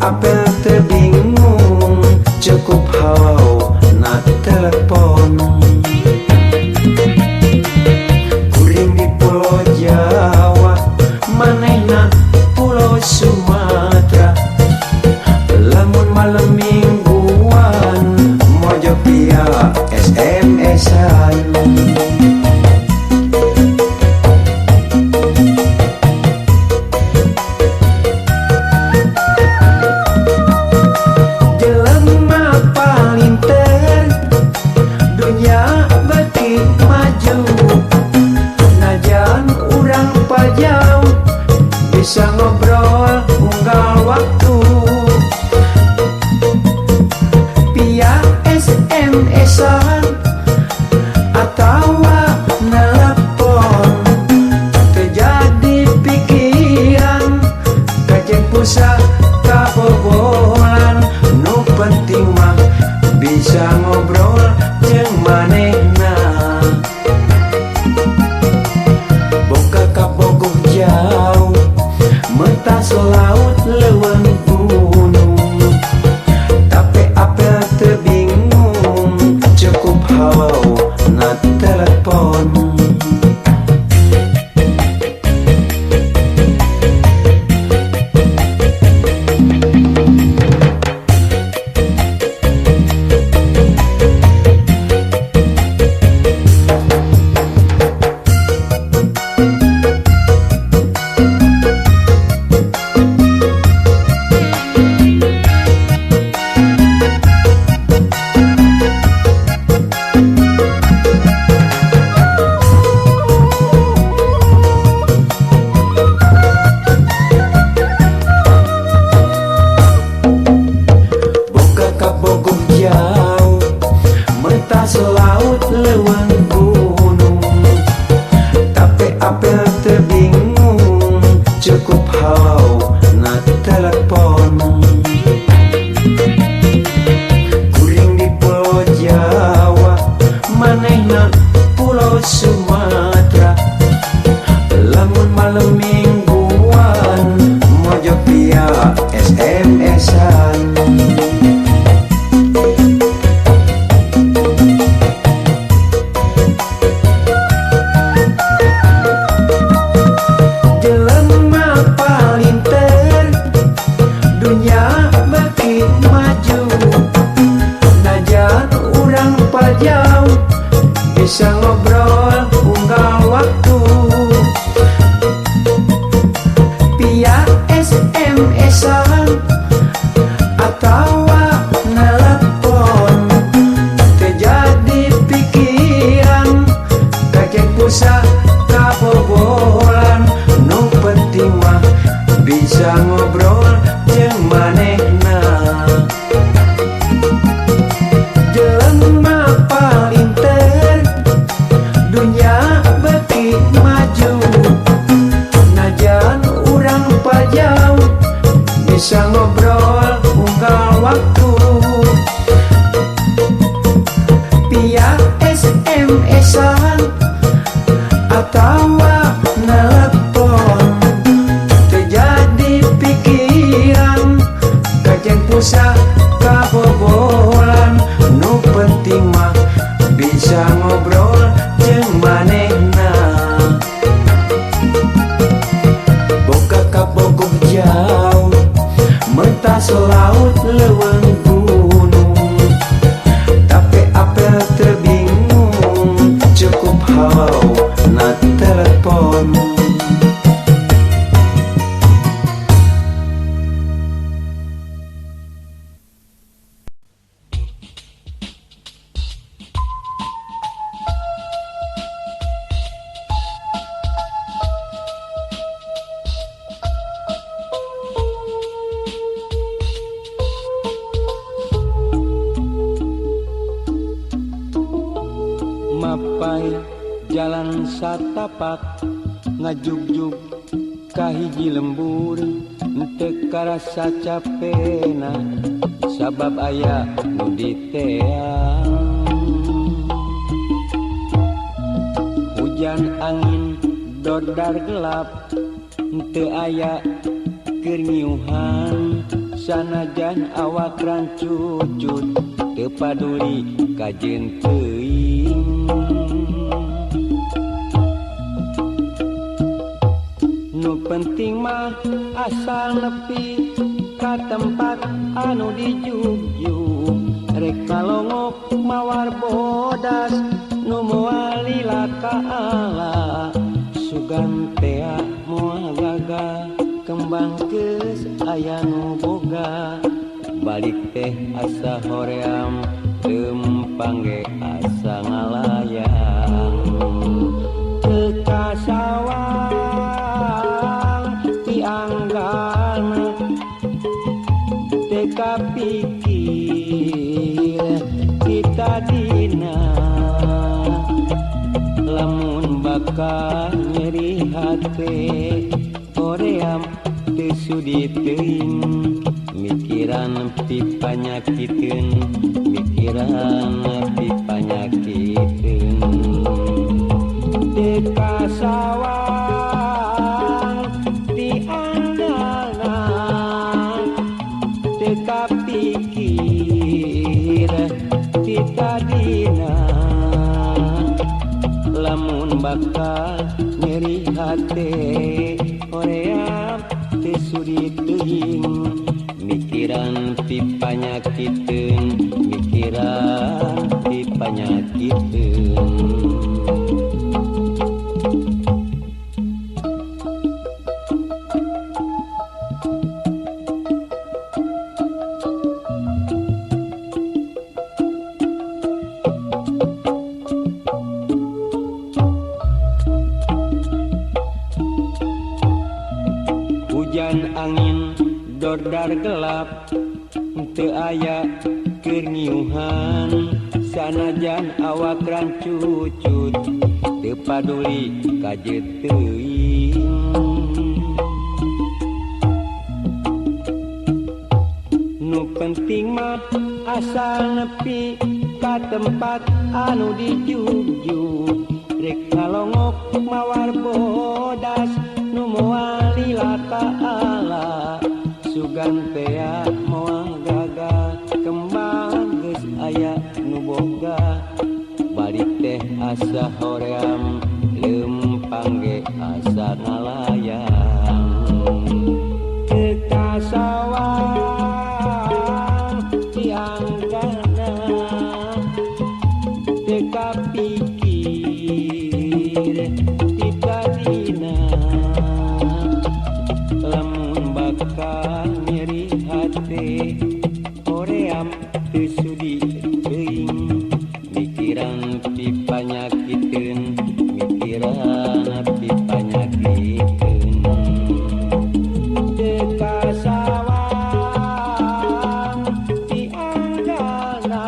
apel teu bingung cukup halau na telepon. Kuring di Pulau Jawa manehna Pulau Sumatera. Lamun malam mingguan mojo via SMS-an. Jelema palinter dunya beuki maju, najan urang pajauh bisa ngobrol unggal waktu. Via SMS-an atawa nelepon teu jadi pikiran kajeun pulsa kabobolan. Nu penting mah bisa ngobrol jeung manehna. Boga kabogoh jauh mentas laut leuweung gunung, tapi apel teu bingung cukup halau na telepon. Boga kabogoh jauh mentas laut leuweung gunung, tapi apel teu bingung cukup halau na telepon. Kuring di Pulau Jawa manehna Pulau Sumatera. Lamun malam mingguan mojo via SMS-an. Jelema palinter dunya beuki maju, najan urang pajauh bisa ngobrol unggal waktu. Via SMS-an atawa nelepon teu jadi pikiran kajeun pulsa kabobolan. Nu penting mah bisa ngobrol jeung manehna. Jelema palinter dunya beuki maju, najan urang pajauh bisa ngobrol unggal waktu. Via SMS-an atawa nelepon teu jadi pikiran kajeun pulsa kabobolan. Nu penting mah bisa ngobrol jeung manehna. Boga kabogoh jauh mentas laut leuweung gunung, tapi apel teu bingung cukup halau na telepon. Mapai jalan satapak ngajugjug ka hiji lembur, teu karasa capena sabab aya nu diteang. Hujan angin dodar gelap teu aya keur ngiuhan Sanajan awak rancucut teu paduli kajeun teuing. Nu penting mah asal nepi ka tempat anu dijugjug. Rek kalongok mawar bodas nu moal lila ka ala. Sugan tea moal gagal kembang geus aya nu boga. Balik teh asa hoream lempang ge asa ngalayang. Teu kasawang ti anggalna teu kapikir kita dina. Lamun bakal nyeri hate hoream teu sudi teuing. Mikiran pipanyakiteun, mikiran pipanyakiteun. Teu kasawang ti anggalna teu kapikir ti tadina. Lamun bakal nyeri hate hoream teu sudi teuing. Mikiran pipanyakiteun, mikiran pipanyakiteun. Hujan angin dordar gelap teu aya keur ngiuhan. Sanajan awak rancucut teu paduli kajeut teuing. Nu penting mah asal nepi ka tempat anu dijugjug. Rek ngalongok mawar bodas nu moal lila ka ala. Sugan tea moal gagal kembang geus aya nu boga. Balik teh asa hoream lempang ge asa ngalayang. Teu kasawang ti anggalna teu kapikir ti tadina. Lamun bakal nyeri hate hoream teu sudi teuing. Mikiran pipanyakiteun, mikiran pipanyakiteun. Teu kasawang ti anggalna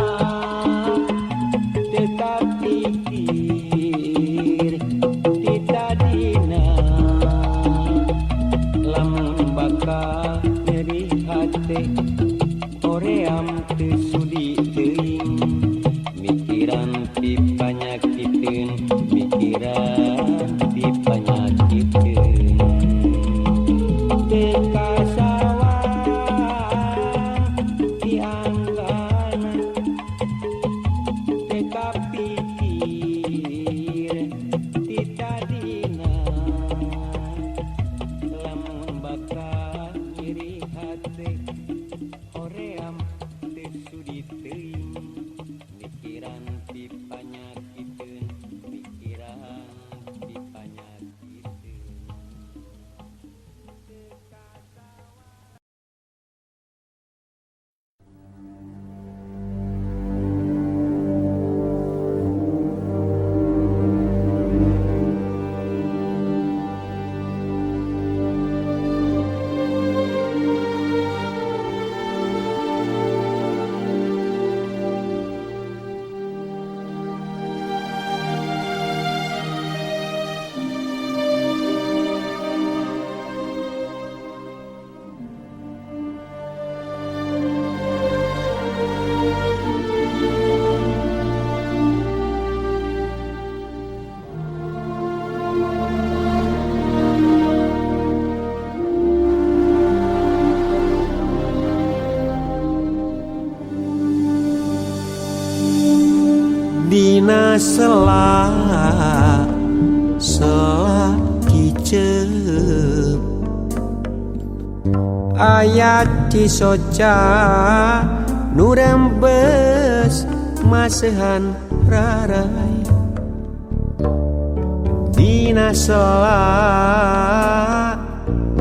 teu kapikir ti tadina. Lamun bakal nyeri hate hoream teu sudi teuing. Mikiran pipanyakiteun, mikiran pipanyakiteun. Teu kasawang ti anggalna teu kapikir ti tadina. Lamun bakal nyeri hate hoream teu sudi teuing. Mikiran pipanyakiteun, mikiran pipanyakiteun. Dina sela sela kicep aya Cisoca nu rembes masehan rarai. Dina sela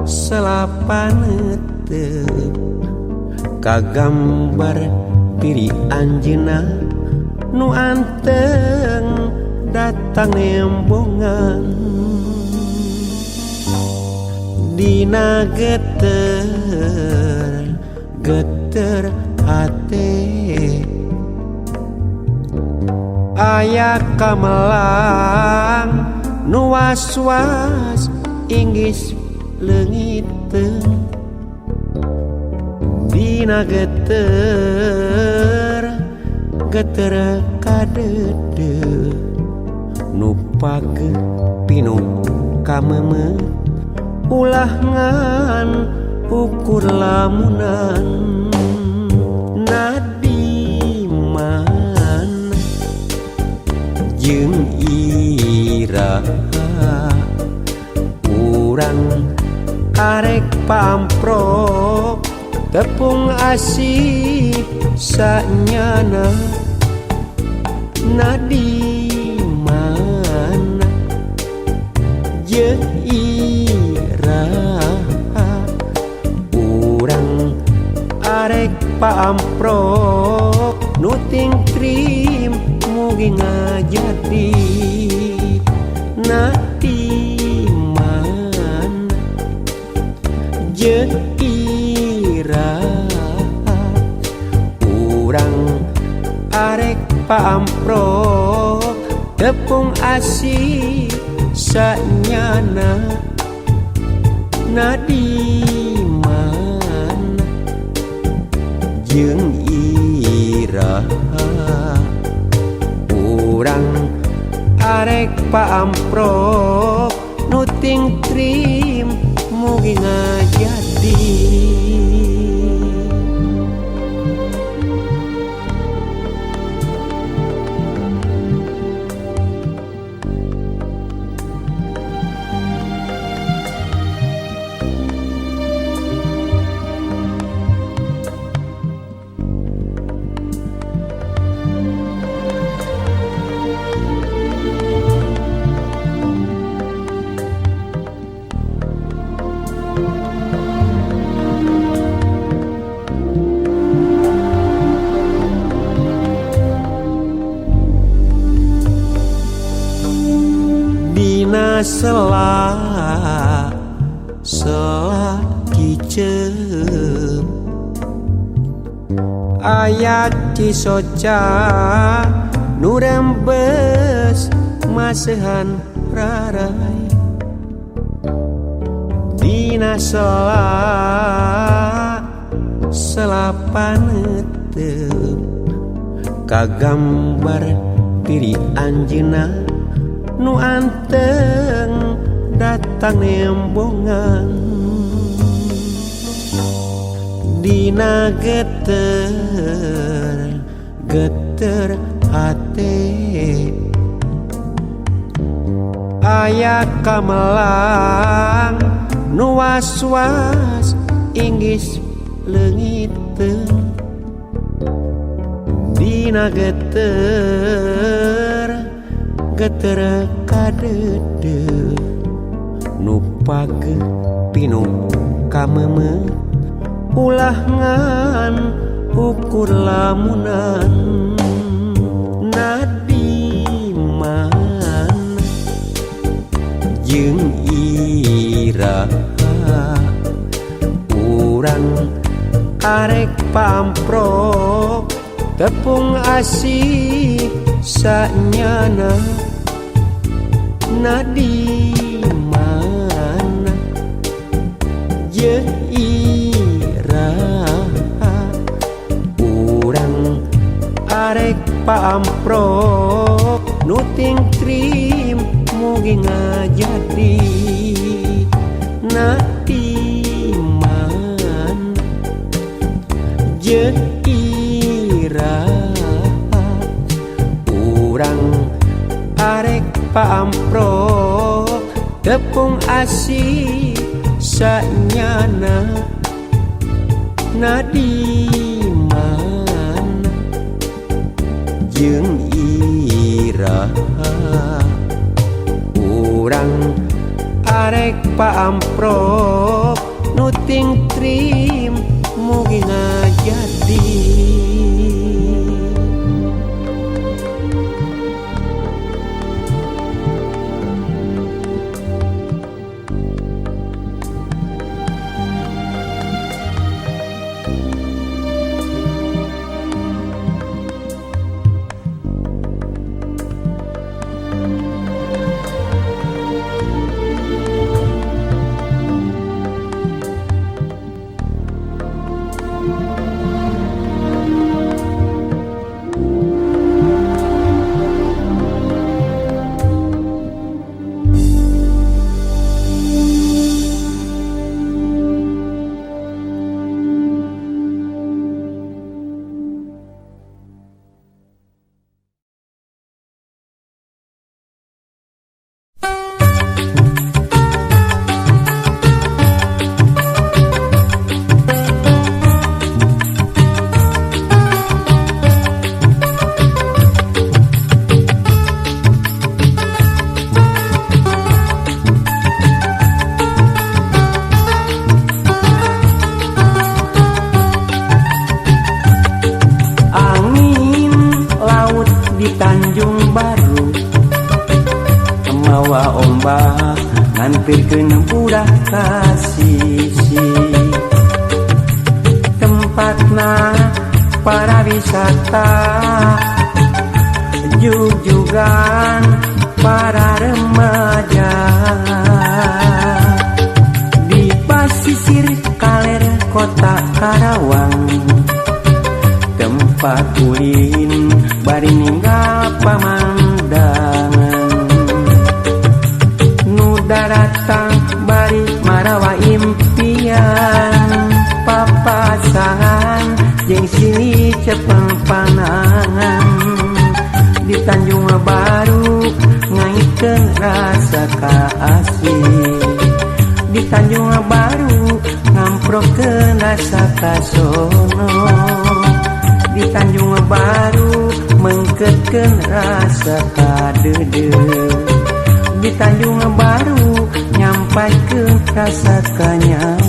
sela panetep kagambar diri anjeunna nu anteng datang nembongan. Dina geter geter hate aya kamelang nu was-was inggis leungiteun. Dina geter geter kadede nu pageuh pinuh kameumeuh ulah ngan ukur lamunan. Nadiman jeung iraha urang arek pamprok tepung asih sanyana. Nadiman jeung iraha urang arek pamprok nu tingtrim mugi ngajadi. Nadiman jeung iraha urang arek pamprok tepung asih sanyana. Nadiman jeung iraha urang arek pamprok nu tingtrim mugi ngajadi. Dina sela sela kicep aya Cisoca nu rembes masehan rarai. Dina sela sela panetep kagambar diri anjeunna nu anteng datang nembongan. Dina geter geter hate aya kamelang nu was-was inggis leungiteun. Dina geter geter kadede nu pageuh pinuh kameumeuh ulah ngan ukur lamunan. Nadiman jeung iraha urang arek pamprok tepung asih sanyana. Nadiman jeung iraha urang arek pamprok nu tingtrim mugi ngajadi. Nadiman jeung iraha Urang arek paamprok tepung asih sanyana na di mana jeung iraha. Urang arek paamprok nu tingtrim mugi ngajadi. Ngampirkeun budak ka sisi tempatna para wisata jugjugan para remaja di pasisir kaler kota Karawang tempat ulin bari ninggal pamandangan daratang bari marawa impian papasangan jeung sini cepeng panangan di Tanjung Baru ngaikeun rasa kaasih di Tanjung Baru ngamprokeun rasa kasono di Tanjung Baru mengketkeun rasa kadeudeuh di Tanjung Baru nyampaikeun rasa kanyaah.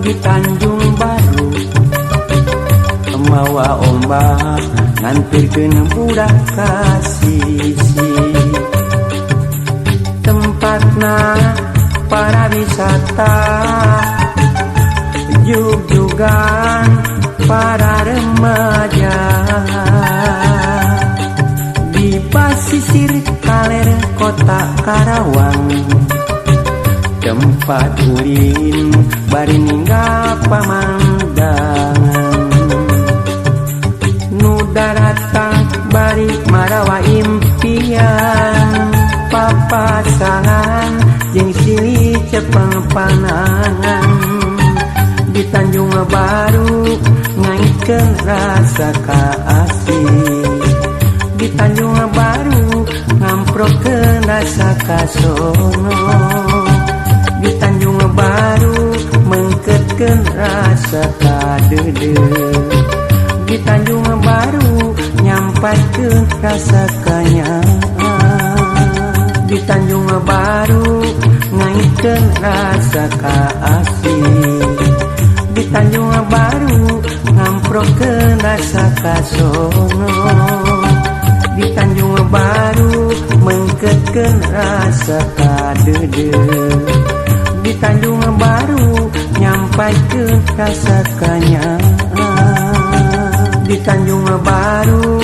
Di Tanjung Baru mawa ombak ngantirkeun budak ka sisi tempatna para wisata jugjugan para remaja di pasisir kaler kota Karawang tempat ulin bari ninggal pamandangan nu daratang bari marawa impian papasangan jeung silih cepeng panangan di Tanjung Baru ngaikeun rasa kaasih di Tanjung Baru ngamprokeun rasa kasono di Tanjung Baru mengketkeun rasa kadeudeuh di Tanjung Baru nyampaikeun rasa kanyaah di Tanjung Baru ngaikeun rasa kaasih di Tanjung Baru ngamprokeun rasa kasono di Tanjung Baru mengketkeun rasa kadeudeuh di Tanjung Baru nyampaikeun rasa kanyaah di Tanjung Baru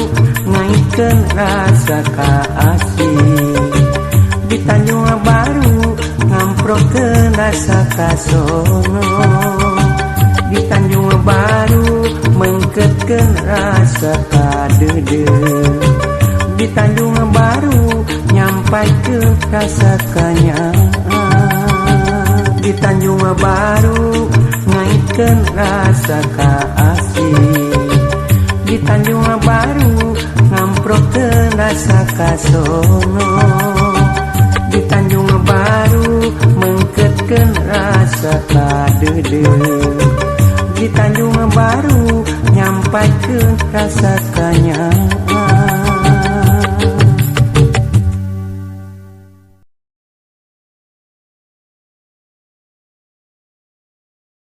ngaikeun rasa kaasih. Tanjung Baru ngamprokeun rasa kasono. Di Tanjung Baru mengketkeun rasa kadeudeuh. Di Tanjung Baru nyampaikeun rasa kanyaah. Di Tanjung Baru ngaitkeun rasa kaasih. Di Tanjung Baru ngamprokeun rasa kasono. Di Tanjung Baru mengketkeun rasa kadeudeuh. Di Tanjung Baru nyampaikeun rasa kanyaah.